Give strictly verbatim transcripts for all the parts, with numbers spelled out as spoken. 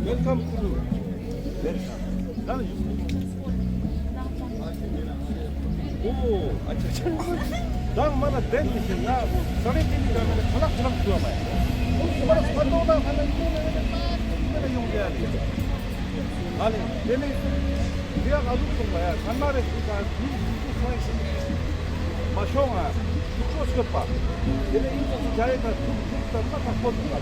Welcome to welcome. ཨོ། ཨ་ཅག་ཅག། ད་མ་ན་དེ་ནི་ཤེས་ན་ས་རེ་དེ་ནི་ད་མ་ན་ཁ་ལག་ཁ་ལག་ཐུ་བ་མ་ཡིན། ཨོ་མ་ན་སྤ་ཏོག་ད་ཁ་ན་ཡོང་ན་ཡོང་ཡ་ལེ། ཨ་ལེ་དེ་ནི་དེ་ཡ་ཨ་ལུག་སོང་བ་ཡ་ཚང་མ་རེ་ཤི་ད་ཤི་ཤི་ཤི་ཤི་མ་ཤོང་ང་ཐུག་པོ་སྐོར་པ། དེ་ནི་ཨིན་ཙོགས་སུ་རྒྱ་ཡེ་ད་ཐུག་ཐུག་ད་མ་ཐག་པོ་ཐུག་པ།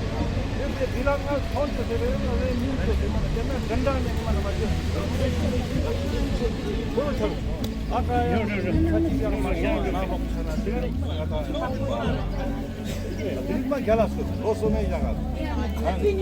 དེ་ནི་དེ་རང་ང་ཚོན་ཚོ་དེ་རེ་རེ་ཉིན་ཚོ་དེ་མ་ན་དེ་ན་དྲན་དྲ་ནས་མ་ན་མ་ཅི་ཁོ་རང་ཆ་ཨ་ཀ་ཡ་ཁ་ཅིག་ཡང་མ་ཤོང་ང་ལོག་ཆ་ན་དེ་རིང་མ་ང་ད་དེ་རིང་མ་རྒྱ་ལ་སོ་ལོ་སོ་མེ་ཡ་ག་ཨ།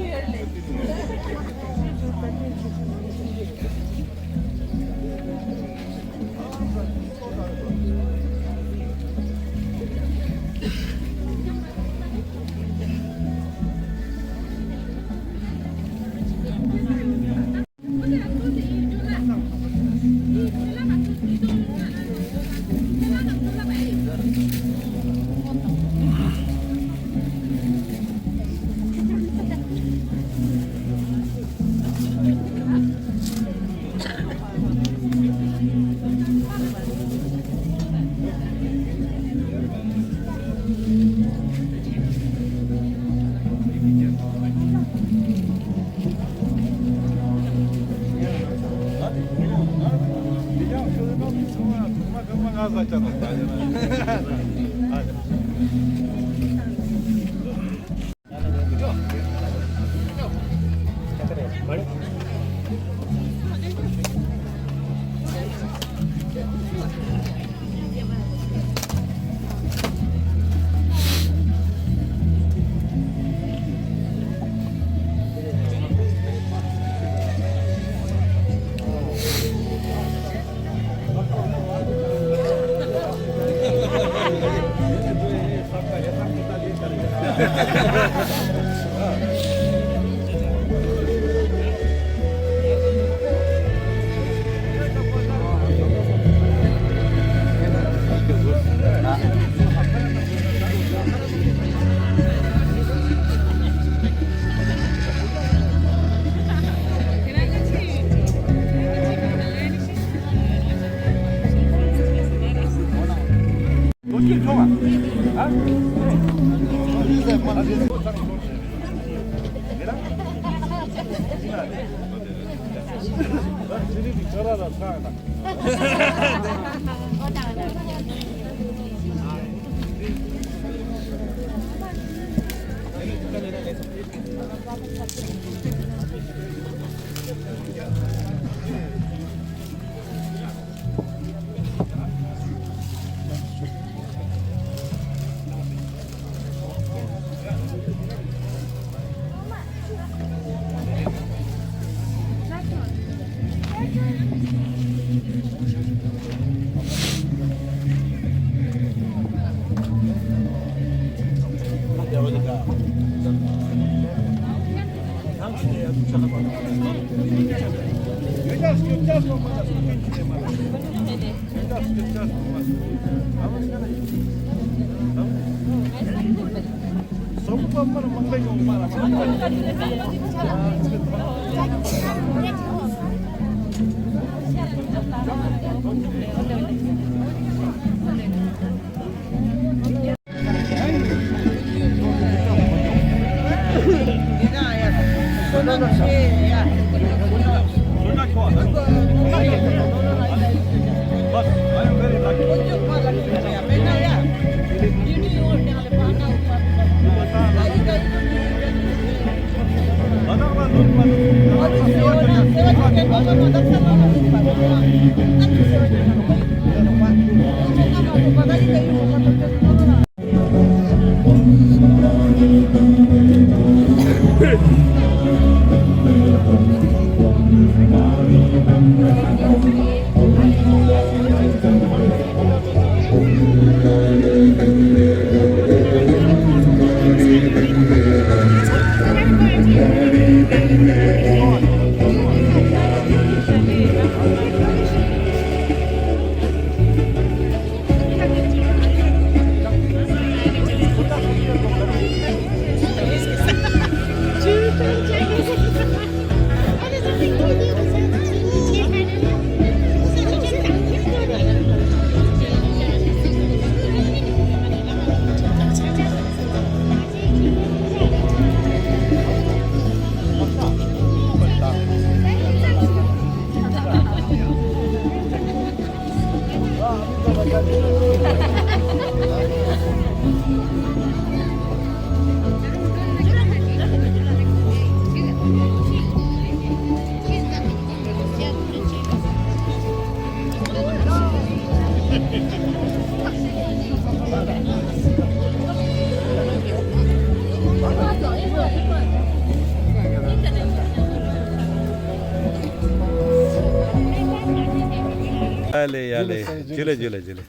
ཡ་ལེ་ཡ་ལེ། ཇུ་ལེ་ཇུ་ལེ་ཇུ་ལེ།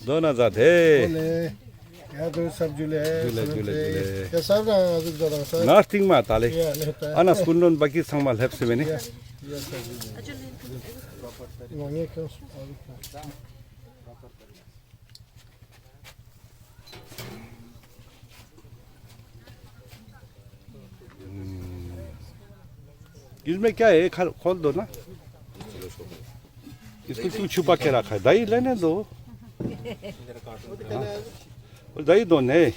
དོ་ན་ཛད་དེ། ཡ་དོ་སབ་ཇུ་ལེ། ཇུ་ལེ་ཇུ་ལེ་ཇུ་ལེ། ཡ་སབ་རང་ཨ་ཟུག་ཛད་དང་ས། ང་སྟིང་མ་ཏ་ལེ། ཡ་ལེ་ཏ། ཨ་ན་སྐུ་མགྲོན་པ་ཀི་ཚང་མ་ལེབས་སེ་མེ་ནི། ཡ་ཡ་སབ་ཇུ་ལེ། ང་ངེ་ཁྱོད་སུ་ཨ་ཟུག་ཏ། इसमें क्या है? खोल दो ना। इसको क्यों छुपा के रखा है? दही लेने दो। दही दो ने।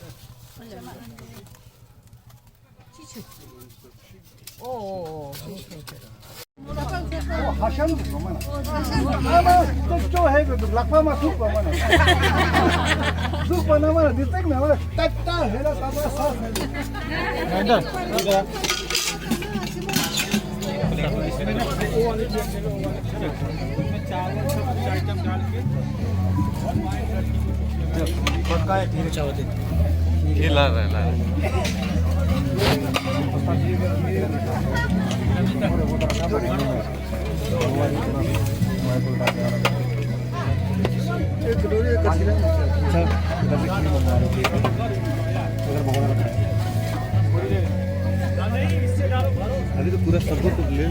अभी तो पूरा सबको तो ले,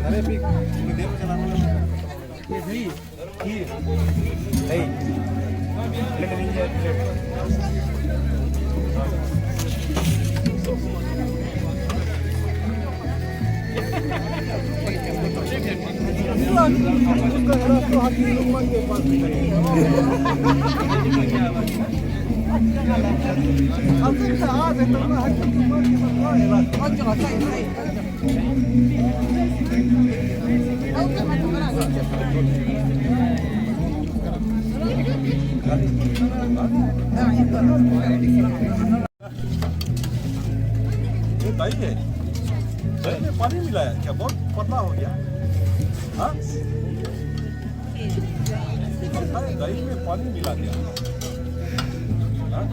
अरे अभी थोड़ी देर में चलाना। ये दही है, दही में पानी मिलाया क्या? बहुत पतला हो गया। हाँ, अरे दही में पानी मिला दिया। हाँ?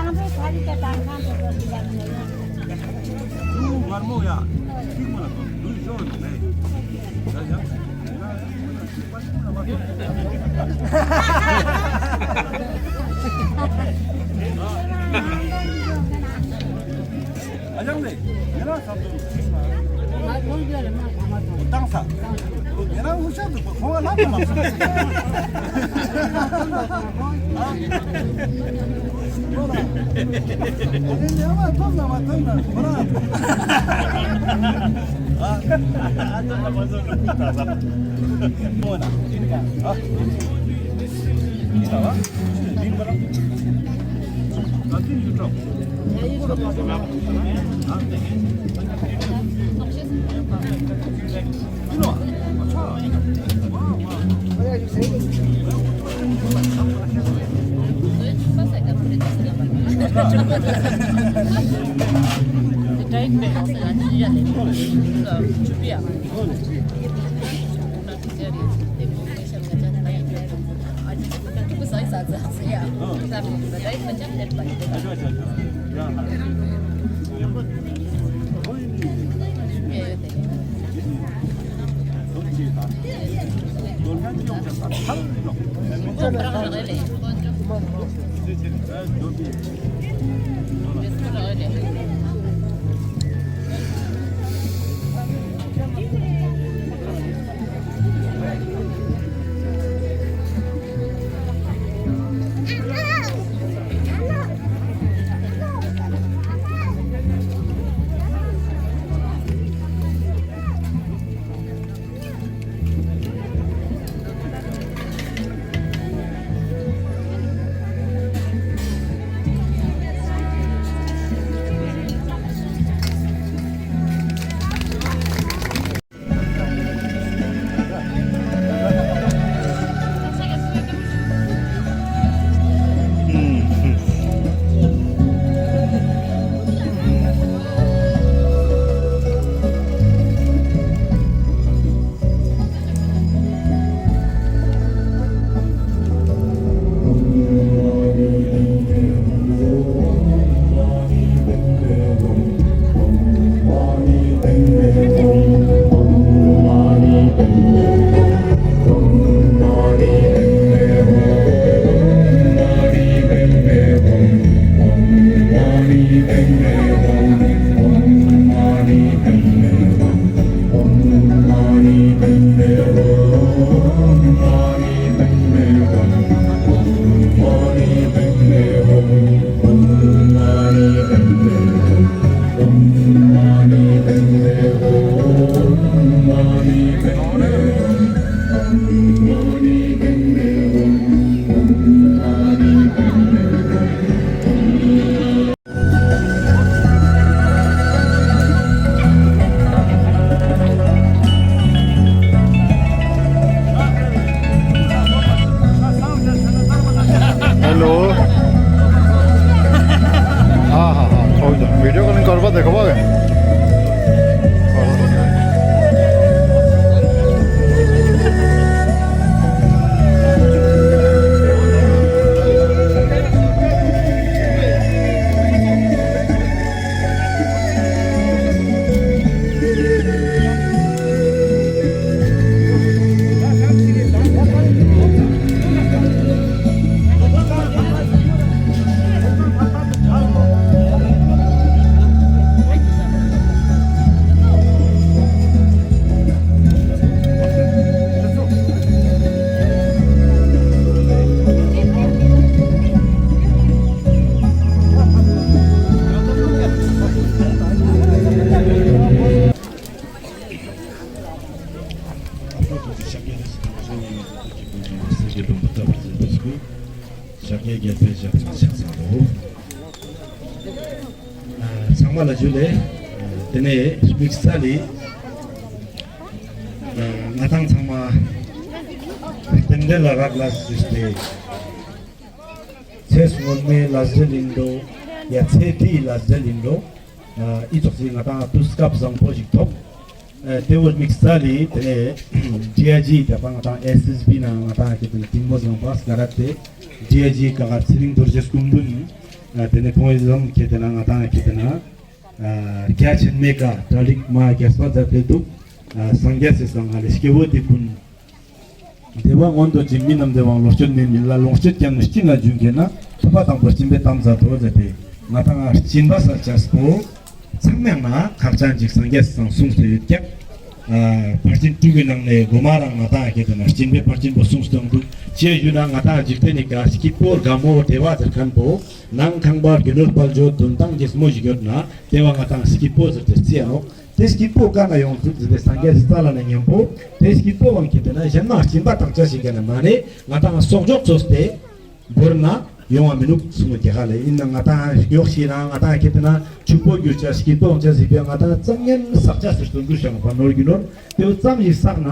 ཨ་ཅང་ལེ། ཉེ་རང་བསམ་ཚུལ་བཏང་ས། ཉེ་རང་ཧུ་ཤ་འདུག་པ་ཁོང་ལ་ལབ་མ་ལབ་སོང་། ཨ། ཨ་ནི་ཉེ་རང་ཐོབ་ན་མ་ཐོབ་ན་ཁོ་རང་། ཨ། ཨ་ནི་ཉེ་རང་མ་ཐོབ་ན་ཁོ་རང་། ཨ། हेलो। हाँ, हाँ, हाँ, थोड़ी देर वीडियो कॉलिंग करवा, देखवा के। ཤཱཀྱ་རྒྱལ་པོའི་ཞབས་ཕྱག་ཚང་དོ། ཚང་མ་ལ་ཇུ་ལེ། དེ་ནས་དམིགས་བསལ་ལི་ང་ཏང་ཚང་མ་རྟེན་འབྲེལ་ལ་རག་ལས་ཞུས་ཏེ། ཚེ་སྔོན་མའི་ལས་འབྲེལ་ཡིན་འགྲོ། ཡ་ཚེ་འདིའི་ལས་འབྲེལ་ཡིན་འགྲོ། ཨི་ཙོགས་སི་ང་ཏང་དུས་སྐབས་བཟང་པོ་ཞིག་ཐོབ། ཨ་དེ་བོ་དམིགས་བསལ་ལི་དེ་ནས་ཌི་ཨའི་ཇི་ད་པ་ང་ཏང་ཨེས་ཨེས་བི་ནང་ང་ཏང་ཁེ་ཏེ་ན་ཐིང་མོ་བཟང་པ་སྐ་རག་སྟེ་ཌི་ཨའི་ཇི་ཀ་ག་ཚེ་རིང་རྡོ་རྗེ་སྐུ་མདུན་ ཨ་ཏེ་ནེ་ཁོང་ངི་ཟམ་ཁེ་ཏེ་ན་ང་ཏང་ཁེ་ཏེ་ན་ཨ་རྒྱ་ཆེན་མོའི་ཀ་གྲ་སྒྲིག་མ་རྒྱས་པ་མཛད་དེ་འདུག། ཨ་སངས་རྒྱས་སི་སང་ང་ལེ་སྐྱེ་བོ་འདི་ཀུན་བདེ་བ་མངོན་དུ་བྱེད་མི་རྣམས་ཏེ་དབང་ལོངས་སྤྱོད་མེད་མིན་ལ། ལོངས་སྤྱོད་ཀྱང་ནི་སྦྱིན་ལ་འཇུག་མཁས་ན། ཐོབ་པ་དང་པོ་སྦྱིན་པའི་གཏམ་མཛད་དོ་ཟེར་ཏེ། ང་ཏང་སྦྱིན་པ་ཟེར་ཅེས་པོ་ཚང་མའི་ནང་ཁག་ཅན་ཅིག་སངས་རྒྱས་སི་སང་གསུངས་ཏེ་ཡོད་ཀྱག། ཨ་ཕར་ཕྱིན་དྲུག་གི་ནང་ནེ་གོ་མ་རང་ང་ཏང་ཁེ་ཏེ་ན་སྦྱིན་པའི་ཕར་ཕྱིན་པོ་གསུངས་ཏེ་འདུག། ཅི་ཞུ་ན་ང་ཏང་འཇིག་རྟེན་ནི་ཀ་སྐྱིད་པོ་དགའ་མོ་བདེ་བ་ཟེར་མཁན་པོ་ནང་ཁང་པ་རྒྱུ་ནོར་དཔལ་འབྱོར་དོན་ཐང་རྒྱལ་མོ་ཞིག་ཡོད་ན་ཏེ་བ་ང་ཏང་སྐྱིད་པོ་ཟེར་ཏེ་རྩི་ཡ་ནོག། ཏེ་སྐྱིད་པོ་ཀ་ནེ་ཡོང་ཐུབ་ཟེར་ཏེ་སངས་རྒྱས་སི་རྩ་ལ་ནེ་ཉམ་པོ་ཏེ་སྐྱིད་པོ་བང་ཁེ་ཏེ་ན་གཞན་མ་སྦྱིན་པ་བཏང་ཅེས་ཤིག་ག་ནེ་མ་ནེ་ང་ཏང་གསོག་འཇོག་ཅོས་ཏེ་བོར་ན་ཡོང་བ་མི་ནུག་གསུངས་ཀྱག་ཧ་ལེ། ཨིན་ན་ང་ཏང་གཡོག་ཤི་རང་ང་ཏང་ཁེ་ཏེ་ན་ཕྱུག་པོ་གྱུར་ཅེས་སྐྱིད་པོ་ཡོང་ཅེས་ཟེར་བའི་ང་ཏང་ཙམ་ཉན་བསགས་ཅེས་ཟེར་དུ་འདུག་ཤག་པ་ནོར་རྒྱུ་ནོར་ཏེ་བོ་ཙམ་ཞིག་བསགས་ན་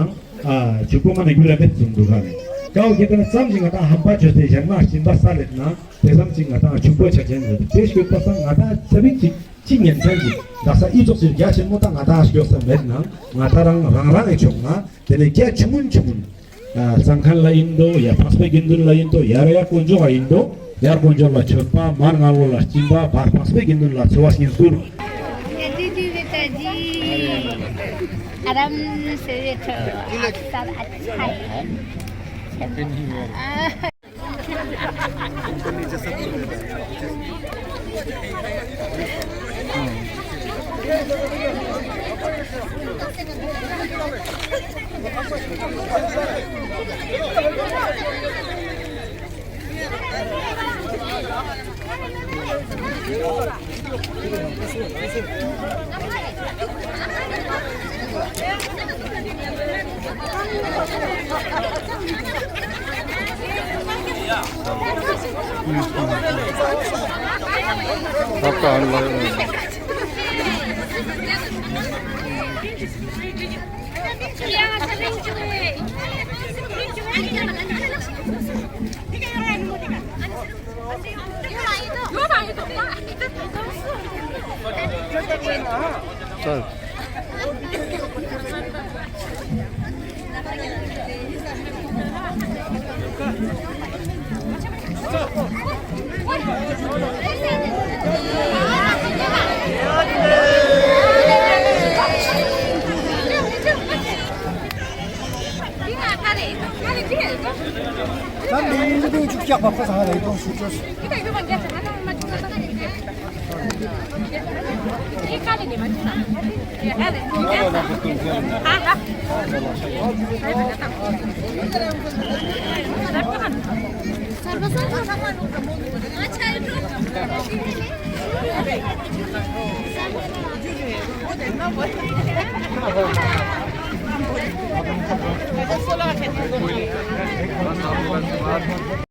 ཨ་ཕྱུག་པོ་མ་ནེ་གྱུར་ར་མེད་གསུངས་འདུག་ཧ་ལེ། ཀ་བོ་ཁེ་ཏེ་ན་ཙམ་ཞིག་ང་ཏང་ཧམ་པ་ཅོས་ཏེ་གཞན་མ་སྦྱིན་པ་བསགས་ལེད་ན་ཏེ་ཙམ་ཞིག་ང་ཏང་ཕྱུག་པོ་ཆ་ཅེས་ཟེར་ཏེ་ཏེ་སྐྱོད་པ་སང་ང་ཏང་ཙ་པིག་ཅིག་ཅི་ཉན་ཅན་ཅིག་དག་ས་ཨི་ཙོགས་སི་རྒྱ་ཆེན་མོ་ད་ང་ཏང་སྐྱོད་ས་མེད་ན་ང་ཏང་རང་རང་རང་ཨི་ཆོག་ན་ཏེ་ནེ་རྒྱ་ཆུང་ངུན་ཆུང་ངུན་ཨ་གཙང་ཁང་ལ་ཨིན་དོ་ཡ་འཕགས་པའི་དགེ་འདུན་ལ་ཨིན་དོ་ཡར་ཡར་དཀོན་མཆོག་ལ་ཨིན་དོ་ཡར་དཀོན་མཆོག་ལ་མཆོད་པ་མར་སྔ་ལོ་ལ་སྦྱིན་པ་བར་འཕགས་པའི་དགེ་འདུན་ལ་འཚོ་བ་སྙིང་བསྡུས། आराम से बैठो, आप सब अच्छा है।